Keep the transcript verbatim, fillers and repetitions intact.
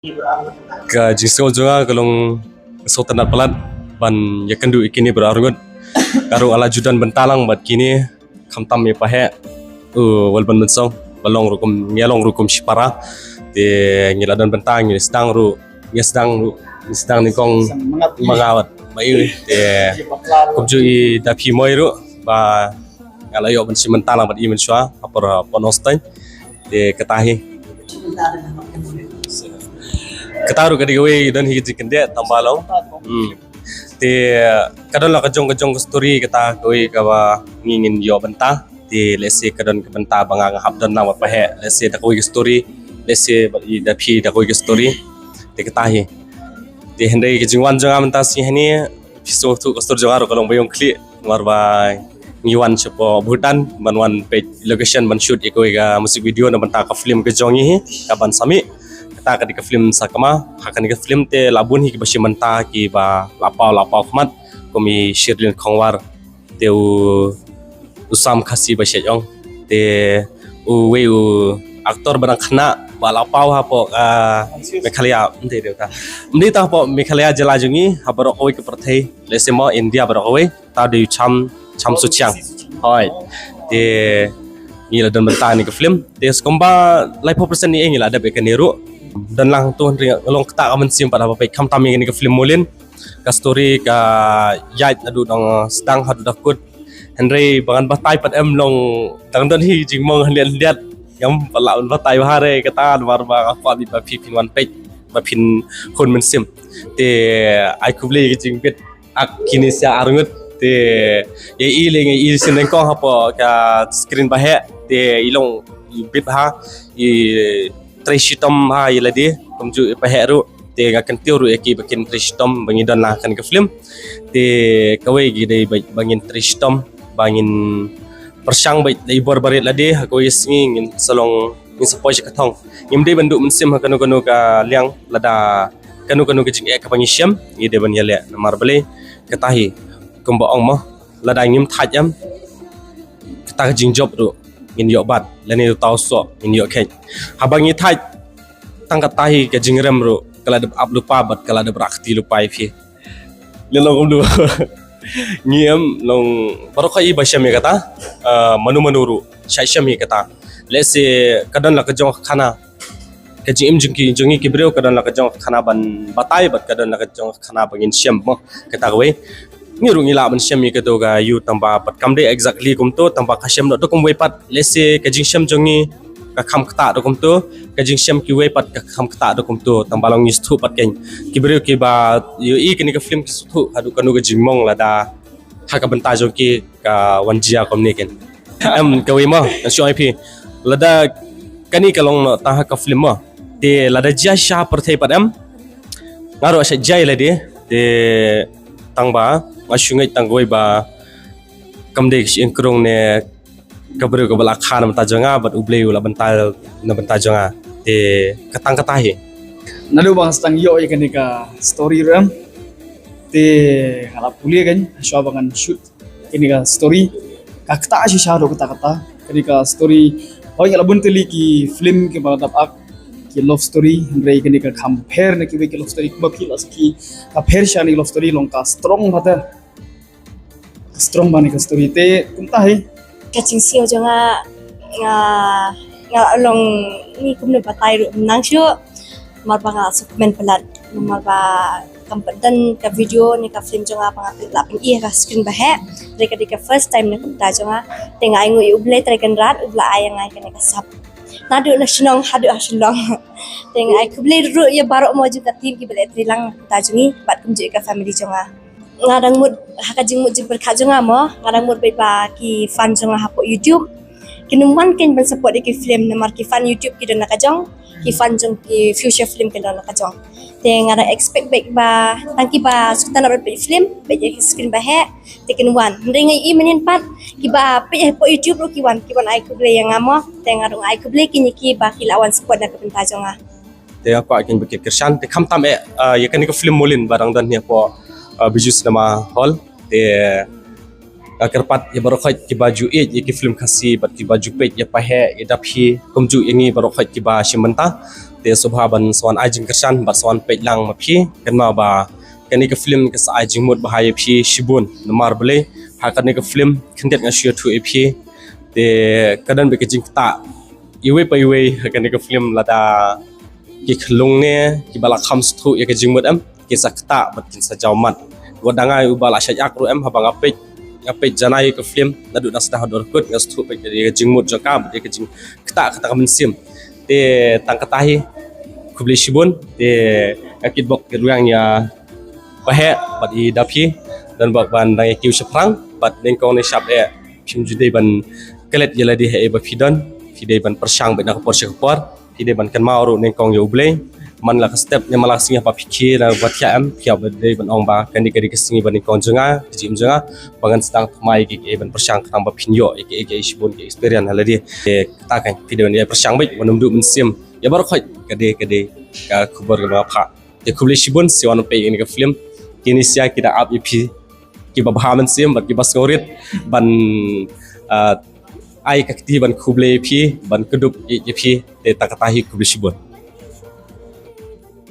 Ka jingsngew jong nga ka long sngewtynnat palat ban ïakynduh ïa kine baroh arngut. Ka ruh nga la ju don bynta lang bad kine, khamtam ïa paheh u Walban Mynsong, ba long ruh kum, ngi long ruh kum shipara. Te ngi la don bynta, ngi sdang ruh, ngi sdang ruh, ngi sdang nyngkong ma nga bad ma i. Te kumjuh i da phi Moi ruh ba nga la ïoh ban shim bynta lang bad i mynshuwa ha por, ha por nongstad. Te kata hi. Kata ruh ka dei kawei don hi ka jingkyndit tang ba long. Hmm. Te ka don la ka jong ka jong ka story kata kawei kaba ngi ngin ïoh bynta. Te lehse ka don ka bynta ba nga nga hap don lang bad paheh. Lehse da kawei ka story. Lehse bad i da phi da kawei ka story. Te kata hi. Te hynrei ka jingwan jong nga mynta sngi hangne, phi sngewthuh ka story jong nga ruh ka long ba ïong khlieh. Namar ba ngi wan shapoh Bhutan ban wan peit location ban shoot ïa kawei ka music video na bynta ka film ka jong ngi hi, ka Ban Samih. Kata ka dei ka film Sakma. Ha kane ka film te la bun hi kiba shim bynta kiba la paw la paw khmat, kum i Shirlin Khongwar, te u, u Sam Khasi ba shait ong, te uwei u actor ba dang khynnah ba la paw hapoh, ah, Meghalaya, ym dei, dei ta. Ym dei ta hapoh Meghalaya jylla jong ngi, ha baroh kawei ka pyrthei, lehse mo India baroh kawei. Ta dei u Cham, Cham Su Chiang. Hooid. Te ngi la don bynta ïa kane ka film. Te kumba laiphew percent ne ngi la dep ïa kane ruh. Don lang tu hynrei nga long kata ka mynsiem pat haba peit khamtam ïa kane ka film Molin. Ka story ka ïaid naduh dang sdang haduh da kut. Hynrei ba ngan batai pat em long dang don hi jingmong hyndiat hyndiat. Ngam pat lah ban batai bha re kata namar ba nga kwah beit ba phi phin wan peit ba phin hun mynsiem. Te ai khublei ïa ka jingbit ak kine sha arngut. Te ïa i lei nga i sien nyngkong hapoh ka screen baheh. Te i long i bit bha, i trei shitom bha ïa lade kumjuh i paheh ruh. Te nga kyntiew ruh ïa ki ba kin trei shitom ba ngi don la ha kane ka film. Te kawei ki dei ba, ba ngin trei shitom, ba ngin pyrshang beit da i bor barit lade ha kawei ka sngi ngin sa long, ngin sa poi sha ka thong. Ngim dei ban duh mynsiem ha kano kano ka liang, lada kano kano ka jingeh kaba ngi shem ngi dei ban ïaleh namar balei, kata hi kumba ong mo, lada ngim thait em, kata ka jingjop ruh ngin ïoh bat, lane uta u soh ngin ïoh kheit. Haba ngi thait, tang kata hi ka jingrem ruh ka la dep ap lypa bad ka la dep rah kti lypa ïa phi. Ngi long kumno? Ngi em long baroh kawei ba shem ïa kata, ah, mano mano ruh shait shem ïa kata. Lehse ka don la ka jong ka khana, ka jingim jong ki, jong ngi ki briew ka don la ka jong ka khana ban batai bad ka don la ka jong ka khana ba ngin shem mo, kata kawei. Ngi ruh ngi lah ban shem ïa kato ka ïu tang ba pat kam dei exactly kumto, tang ba ka shem noh da kumwei pat. Lehse ka jingshem jong ngi ka kham ktah da kumto, ka jingshem kiwei pat ka kham ktah da kumto, tang ba long ngi sngewthuh pat kein. Ki briew kiba ïohi kane ka film ki sngewthuh haduh kano ka jingmong lada ha ka bynta jong ki ka wan jia kumne kein. Em, kawei mo nga shu ong ïa phi, lada kane ka long noh tang ha ka film mo, te lada jia sha pyrthei pat em, nga ruh shait jia ïa lade. Te tang ba nga shu ngeit tang kawei ba kam dei ka shyieng krung ne ka briew kaba la kha na bynta jong nga bad U Blei u la bynta na bynta jong nga. Te ka tang kata hi. Naduh ba nga sdang ïoh ïa kane ka story ruh em, te nga la pule kein shuwa ba ngan shoot kane ka story. Ka ktah shisha ruh kata kata. Kane ka story, hooid nga la bun tylli ki film kiba la dep act ki love story, hynrei kane ka kham pher na kiwei ki love story kumba phi la sngewthuh. Ka pher shisha kane ka love story, long ka strong bha te. Strong bha ne ka story te kumta hi. Ka jingsngew jong nga, nga, nga la long, ngi kumno batai ruh nang shuh. Namar ba nga la sngewkmen palat namar ba kam pat don ka video ne ka film jong nga ba nga la pyni ha ka screen baheh. Te ka dei ka first time na ka bynta jong nga. Te nga ainguh ïa U Blei Trai Kynrad uba la ai ïa nga ïa kane ka sap. Naduh na shnong haduh ha Shillong. Te nga ai khublei ruh ïa baroh mo jong ka team kiba la trei lang na ka bynta jong ngi bad kumjuh ïa ka family jong nga. Nga dang mut ha ka jingmut jingpyrkhat jong nga mo, nga dang mut beit ba ki fan jong nga hapoh YouTube kin ym wan kein ban support ïa ki film namar ki fan YouTube ki don la ka jong, ki fan jong ki feature film ki don la ka jong. Te nga dang expect beit ba tang kiba sngewtynnat ban peit film, peit ïa ki screen baheh, te kin wan. Hynrei nga ïohi mynnin pat kiba peit hapoh YouTube ruh ki wan, ki wan ai khublei ïa nga mo. Te nga ruh nga ai khublei kein ïa ki ba ki la wan support na ka bynta jong nga. Te nga kwah kein ba ki kyrshan. Te khamtam eh, ah, ïa kane ka film Molin ba dang don hi hapoh, ah, Bijou Cinema Hall. Te nga kyrpad ïa baroh khoit kiba ju ïeit ïa ki film Khasi bad kiba ju peit ïa Paheh, ïa Daphi, kumjuh ïa ngi baroh khoit kiba shim bynta. Te sngewbha ban sa wan ai jingkyrshan bad sa wan peit lang ma phi. Kynmaw ba kane ka film ka sa ai jingmut bha ïa phi shibun. Namar balei, ha kane ka film khyndiat nga shu ïathuh ïa phi. Te ka don beit ka jingktah iwei pa iwei ha kane ka film, lada ki khyllung ne kiba la kham sngewthuh ïa ka jingmut em, kin sa ktah bad kin sa jaw mat. Wat da nga uba la shah ïak ruh em, haba nga peit, nga peit janai ïa ka film naduh na sdang haduh kut, nga sngewthuh beit ïa ka jingmut jong ka bad ïa ka jingktah kata ka mynsiem. Te tang kata hi, khublei shibun. Te nga kitbok kitrwiang ïa Bah Heh bad i Da Phi, don bok ban dang ïa kiew shaphrang bad nyngkong ne shap eh, phim ju dei ban klet ïa lade ha ei ba phi don. Phi dei ban pyrshang beit na ka por sha ka por. Phi dei ban kynmaw ruh nyngkong ïa U Blei. Man la ka step ne man la ka sngi haba phi khie na ba thiah em, phi hap dei ban ong ba kane ka dei ka sngi ba nyngkong jong nga, ka jingim jong nga, ba ngan sdang thymmai ïa kiei kiei ban pyrshang khnang ba phin ïoh ïa kiei kiei shibun ki experience ha lade. Te kata kan phi dei ban ïa pyrshang beit, ban ym duh mynsiem ïa baroh khoit. Ka dei, ka dei ka khubor kaba nga phah. Te khublei shibun sha wan peit ïa kane ka film. Kine sha ki da ap ïa phi kiba bha mynsiem bad kiba sngewrit ban, ah, ai ka kti ban khublei ïa phi, ban kdup ïa phi. Te tang kata hi, khublei shibun.